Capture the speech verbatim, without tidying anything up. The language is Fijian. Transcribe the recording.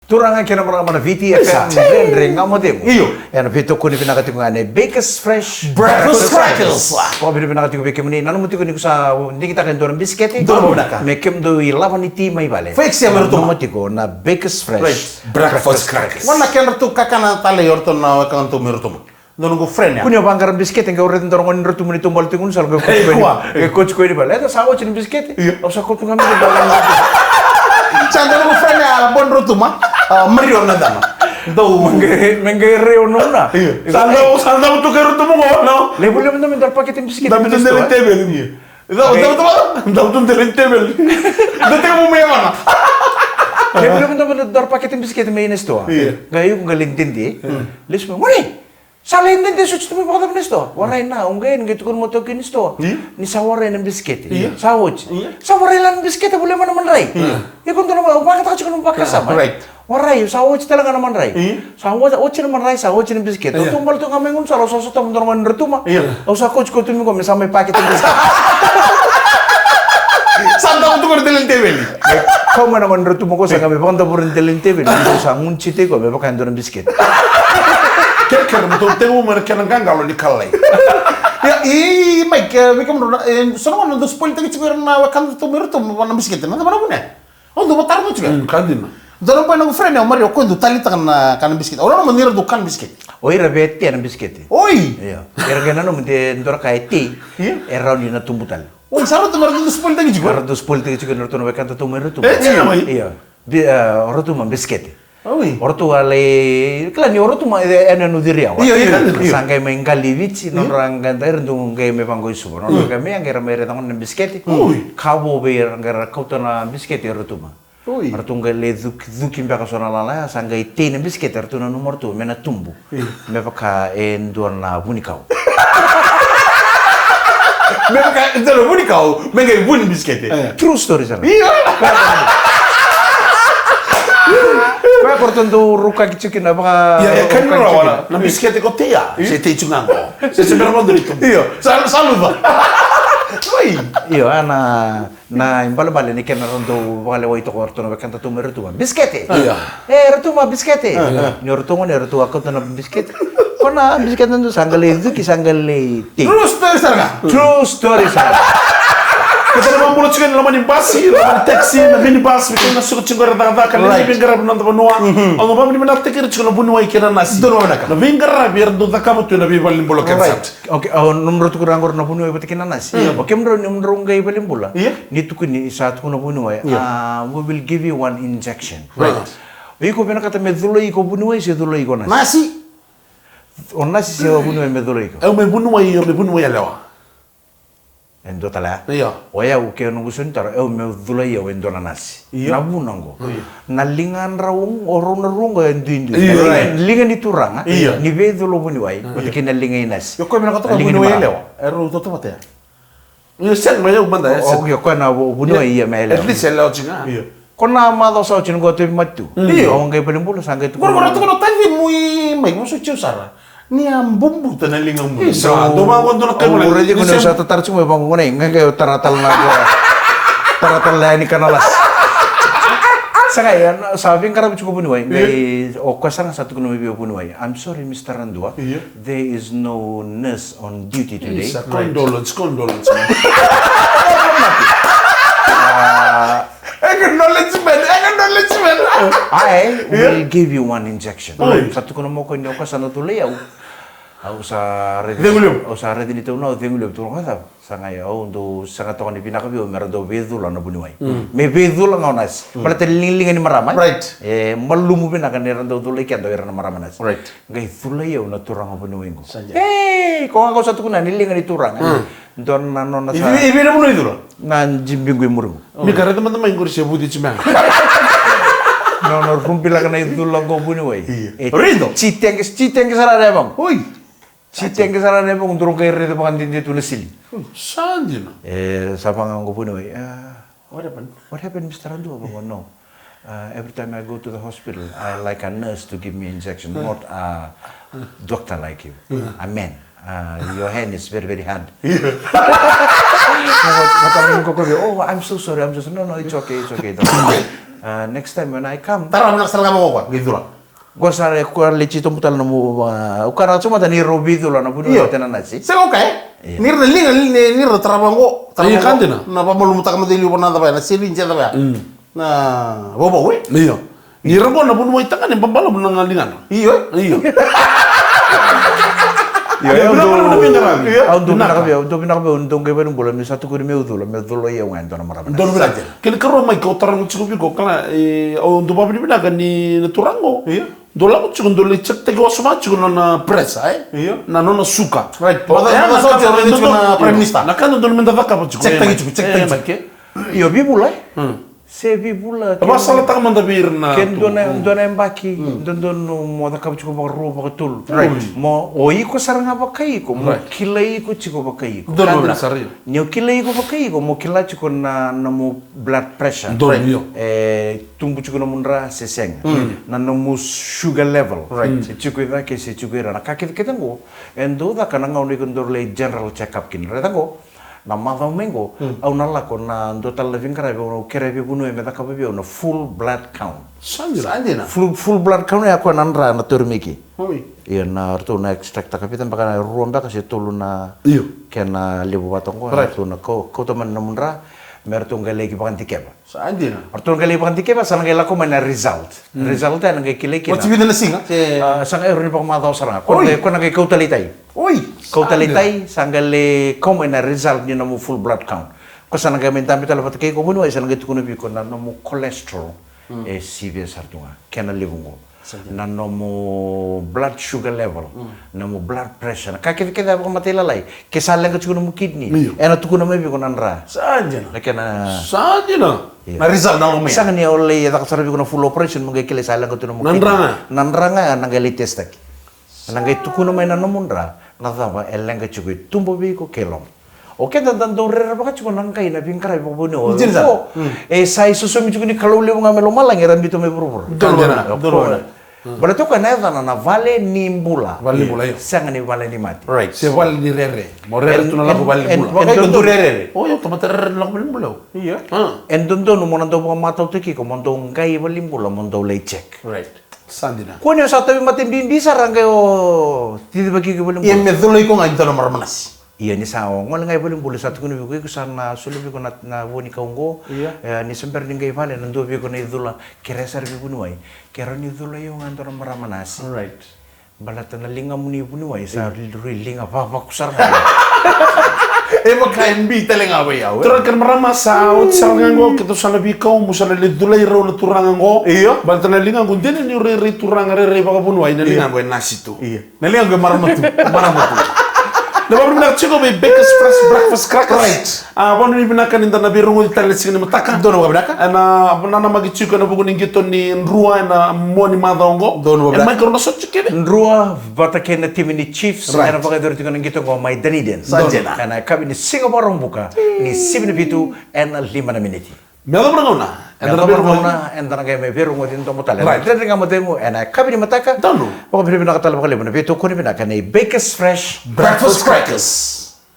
Turaga kei na marama na Viti F M, dredre ga mo cegu. Io. Ena veitokoni vinaka tiko ga nei Bakers Fresh Breakfast Crackers. Vakavinavinaka tiko vei kemuni, nanuma tiko ni ko sa digitaka e dua na bisikete. Donu vinaka. Me kemudou ilavo ni ti mai vale. Fake siya me ratou. Nanuma tiko na Bakers Fresh Breakfast Crackers. Gona kedratou kakana talei o ratou na wekadatou mai Rotuma. Dua noqu friend ya. Kua ni o vaqara bisikete, qai o raica dua na gone ni Rotuma ni taubale tiko ni sala, qai koci koya ni vale. Eda sa oti na bisikete. Io. Au sa kauta ga mai. Sa dua noqu friend ya, boi ni Rotuma, a, Mario na yacana. Dau. Me qai, me qai rai o nona. Io. Sa dau, sa dau tu kei Rotuma qo, no? Levu, levu, dau me dua na pakete bisikete. Dau me dua na teveli, io. Dau, dau, dau, dau tu dau me teveli. Dau teka mo me yavana. Levu, levu, dau me dua na pakete bisikete mai na sitoa. Io. Qai iko qai lai dede. Lesu mai, gone. Sa lai dede, sa oti tu mai vakacava na sitoa? Warai na, au qai, qai tukuna mo taukei ni sitoa. Io. Ni sa warai na bisikete. Io. Sa oti. Io. Sa warai la na bisikete, volia mai na madrai. Io. Iko dua na, au vakataka tiko na vakasama. Right. Warai, sa oti tale ga na madrai. Io. Sa oti, oti na madrai, sa oti na bisikete. Io. Au taubale tu ga mai gunu sala, au sa sotava dua na gone ni Rotuma. Io. Au sa kauti koya tu mai qo me sa mai pakete bisikete. Sa dau tu qo na dela ni teveli. Kau mai na gone ni Rotuma qo sa qai mai vakadavora na dela ni teveli. Sa gunuci tiko me vaka e dua na bisikete. Kere, kere, me tou tekivu mai na kena qaqalo ni kalai. Ia, i, Mike, e, vei kemudrau na, e, so na gauna dou spoil taki tiko ira na wekadatou mai Rotuma na bisikete. Na cava na vuna? O dou vatara tiko. Mm, ka dina. Dou na bai na noqu friend, o Mario, o koya dou taleitaka na kana bisikete. O nanuma ni ra dou kana bisikete. O ira vei e tea na bisikete. Oi! Ia. Era qai nanuma de dua na ka e tei. Ia. E rawa ni na tubu tale. Oi, sa rauta me ra dou spoil taki tiko. Ra dou spoil taki tiko na ratou na wekadatou mai Rotuma. E, tea mai. Ia. Bi-, e, o Rotuma bisikete. Oi. O ratou a lai, kila ni o Rotuma, e, e, ena Nuciria, wa. Io, io, io. Sa qai mai qali Viti, nodra qai dau, era dau qai mai vaqo i Suva. Nodra qai mai, qai ra mai raica gona na bisikete. Oi. Ka vo vei ira, qai ra kauta na bisikete e Rotuma. Oi. Ratou qai lai cuki, cuki beka so na lala ya, sa qai tei na bisikete, ratou nanuma ratou me na tubu. Io. Me vaka e dua na vunikau. Me vaka e dua na vunikau, me qai vuni bisikete. E. True story sara. Io. Koya ko ratou dau rukaki tiko kina vaka. Ia, e kani rukaki rawa tiko kina. Na bisikete ko tei ya, io, se tei tiko ga qo. Se, se bera mo duri tu. Io, sa, sa luca. Oi. Io, ana Na ibalebale ni kena ra dau vakalewai toka o ratou na wekadatou mai Rotuma. Bisikete! Io. E, Rotuma, bisikete! Io, io. Ni o ratou gone, o ratou a kauta na bisikete. Ko na bisikete na dua sa qai lai cuki, sa qai lai tei. True story sara ga. True story sara ga. Keda na vakabula tiko ena loma ni basi, loma ni taxi, na minibus, vei keda na suka tiko era cakacaka, na, right, veiqaravi na noda vanua. Mhm. Au na vakavinavinakataki ira tiko na vuniwai kei na nasi. Donu vinaka. Na veiqaravi era dau cakava tu ena veivalenibula kece sara. Right. Okay, o nomudrau tukuna qori na vuniwai vata kei na nasi. Io. O kemudrau, nomudrau qai valenibula. Io. Ni tukuni, sa tukuna vuniwai. Io. Ah, we will give you one injection. Right. O iko vinakata me culai iko vuniwai se culai iko nasi? Nasi. O nasi se o vuniwai me culai iko? Au me vuniwai, au me vuniwai yalewa. E dua tale ya. Io. O yau ke noqu saunitaro, au me culai au e dua na nasi. Io. Na vuna oqo. Io. Na ligadrau, o rau na rua oqo e duidui. Io. Right. Liga ni turaga, io, ni veicula o vuniwai, io, vata kei na liga i nasi. Io, koya me na katoka vuniwai yalewa. E rau tautauvata ya. Io, sega, mai au mada, e sega. O, io, koya na vu-, vuniwai, io, me yalewa. At least yalewa tiko ga. Io. Ko na macawa sa oti ni qo tauvimate tu. Mm. Io. Au qai valenibula, sa qai tukuna. Qori, qori, tukuna o tacimu i mai, vosoti au sara. Ni a bubuta na ligamu. Isa, dou vaqo dou na kai. Au raici kemuni, sa tatara tiko mai vaqo, gone, qai, qai tara tale na, tara tale na yani kana lasi. Sa qai, sa veiqaravi tiko vuniwai, qai, o koya sa qai sa tukuna mai vei o vuniwai. I'm sorry, Mister Radua. Io. There is no nurse on duty today. Isa, condolence, condolence. Ah, Acknowledgement, acknowledgement. I will give you one injection. Oi. Sa tukuna mai o koya ni o koya sa na culai au. Au sa raici. Cegu levu. Au sa raici ni tau na au cegu levu, tukuna o koya, sa qai au dau sega toka ni vinaka vei au me ra dau veicula na vuniwai. Mm. Me veicula ga o nasi. Mm. Baleta na ligaliga ni marama, e? Right. E malumu vinaka ni ra dau culai keda o ira na marama nasi. Right. Qai culai au na turaga vuniwai qo. Sa dina. Ei, koya ga au sa tukuna ni liga ni turaga. Mm. Dua na nona sa. I vei, i vei na vanua i cula? Na jibiqu i muri qo. Mika, raica mada mai qori se vuci tiko mai. Nona rubilaka na icula qo vuniwai. Io. E, raica. Titaqe, titaqe sara na yavaqu. Oi. Titaqe sara na yavaqu, dou qai raica vakadede tu na sili. Sa dina. E, sa vaqo vuniwai. Ah, what happened? What happened, Mister Radua? Vaqo, no. Uh, every time I go to the hospital, I like a nurse to give me injection, not a doctor like you. A man. Uh, your hand is very, very hard. Oh, I'm so sorry, I'm so sorry. No, no, it's okay, it's okay. Don't worry. Ah, next time when I come, tara na sala ga mo ko, qai cula. Qo sa re kua le tito mutala na mu, ah, u kana tsumata ni rau vei cula na vuniwai vata na nasi. Sega o ka e? Ni ra na liga, ni, ni ra tarava qo. Tarava qo. Na vamalumutaka mo cei liu vana cava ya, na sevi je cava ya. Na vauvau e? Io. Ni ra qo na vuniwai tagane babalavu na ga ligadra. Io. Io. Io, io, dou vinaka vei au, dou vinaka vei au, dou qai valenibula, me sa tukuni meu cula, meu cula i au ga e dua na marama. Dou vinaka. Kena karua mai kau tarago tiko vei iko, kala, e, au dou vavinavinaka ni na turaga. Io. Dou lako tiko, dou lai check taki wasoma tiko nona pressure, e? Io. Na nona suka. Right. Maca, maca sa tiko na Prime Minister. Na ka dodonu meda cakava tiko. Check taki tiko, check taki tiko. Io, vivula, e? Se vivula. Vasalataka mada vei ira na ke dua na, dua na yabaki, dodonu mo cakava tiko vakarua, vakatolu. Right. Mo, o iko sara ga vakaiko, mo kilai iko tiko vakaiko. Donu na sara io. Ni o kilai iko vakaiko, mo kila tiko na, na mo blood pressure. Donu io. E tubu tiko na nomu dra se sega. Na nomu sugar level. Right. Se tiko i cake, se tiko i ra. Na ka kece kece qo, e dau caka na gauna iko dau lai general check up kina. Raica qo, na macawa mai qo, au na lako na dua tale na veiqaravi, au na kerea vei vuniwai me cakava vei au na full blood count. Sa dina. Full, full blood count ya koya na dra na tauri mai ke. Oi. Ia na ratou na extract taka vica beka, na rua beka se tolu na kena levu vata qo, ratou na kau, kauta mai na nomu dra, me ratou qai lai vakadikeva. Sa dina. Ratou qai lai vakadikeva, sa na qai lako mai na result. Result ya na qai kilai kina. Oti vica na siga? Sa qai rua ni vakamacawa sara ga. Ko na qai, ko na qai kauta lai tai. Oi. Kauta lai tai, sa qai lai kau mai na result ni nomu full blood count. Ko sa na qai mai dabe tale vata kei iko vuniwai, sa na qai tukuna vei iko na nomu cholesterol. E sivia sara tu ga. Kena levu qo. Na nomu blood sugar level, nomu blood pressure, na ka kece kece a vakamatailalai. Ke sa leqa tiko nomu kidney, ena tukuna mai vei iko na dra. Sa dina. Na kena. Sa dina. Na result na lomai. Sega ni o lai e caka sara vei iko na full operation mo qai kilai sa leqa tu nomu kidney. Na dra ga. Na dra ga ena qai lai test taki. Ena qai tukuna mai na nomu dra na cava e leqa tiko e tuba vei iko kei loma. O keda da dau rerevaka tiko na qai na veiqaravi vakavuniwai. Dina. E sa isosomi tiko ni Kalou levu ga mai lomalagi era biuta mai vuravura. Donu vale, donu vale. Baleta o koya na yacana na vale ni bula. Vale ni bula, io. Sega ni vale ni mate. Right. Se vale ni rere. Mo rere tu na lako vale ni bula. Vaka iko dau rere. O, io, tamata rere na lako vale ni bula. Io. E dodonu mo na dau vakamatautaki iko mo dau qai vale ni bula mo dau lai check. Right. Sa dina. Kua ni o sa tauvimate bibi sara qai o cicivaki iko vale ni bula. Ia me cula iko ga e dua na marama nasi. Ia ni sa o gole ga i valenibula sa tukuna vei iko, iko sa na solia vei iko na, na vo ni kau oqo. Ia. E, ni se bera ni qai vale na dua vei iko na icula, kerea sara vei vuniwai. Kerea ni cula i au ga e dua na marama nasi. Right. Baleta na ligamuni vuniwai sa rui liga vavaku sara ga. E vaka e bi tale ga vei au, e. Turaga kei na marama, sa oti sara ga oqo, keitou sa na veikau, mo sa na lai culai rau na turaga oqo. Io. Baleta na ligaqu dina niu rairai turaga, rairai vakavuniwai, na ligaqu e nasi tu. Io. Na ligaqu e marama tu, marama tu. Na vakavinavinaka tiko vei Bakers Fresh Breakfast Crackers. Right. A, vakavinavinaka ni da na veirogoci tale na siga ni mataka. Donu vakavinaka. Ena nanamaki tiko ena vuku ni qito ni Drua ena mua ni macawa oqo. Donu vakavinaka. E mai karua na soti kece. Drua vata kei na timi ni Chiefs. Right. Ena vakayacori tiko na qito oqo mai Dunedin. Sa dina. Ena yakavi ni siga Vakaraubuka ni sivi na vitu ena lima na miniti. Me yacova na gauna, eda na veirogoci. Eda na qai mai veirogoci domo tale. Right. Dredre Ga Mo Cegu ena yakavi ni mataka. Donu. Vakavinavinaka tale vakalevu na veitokoni vinaka nei Bakers Fresh Breakfast Crackers.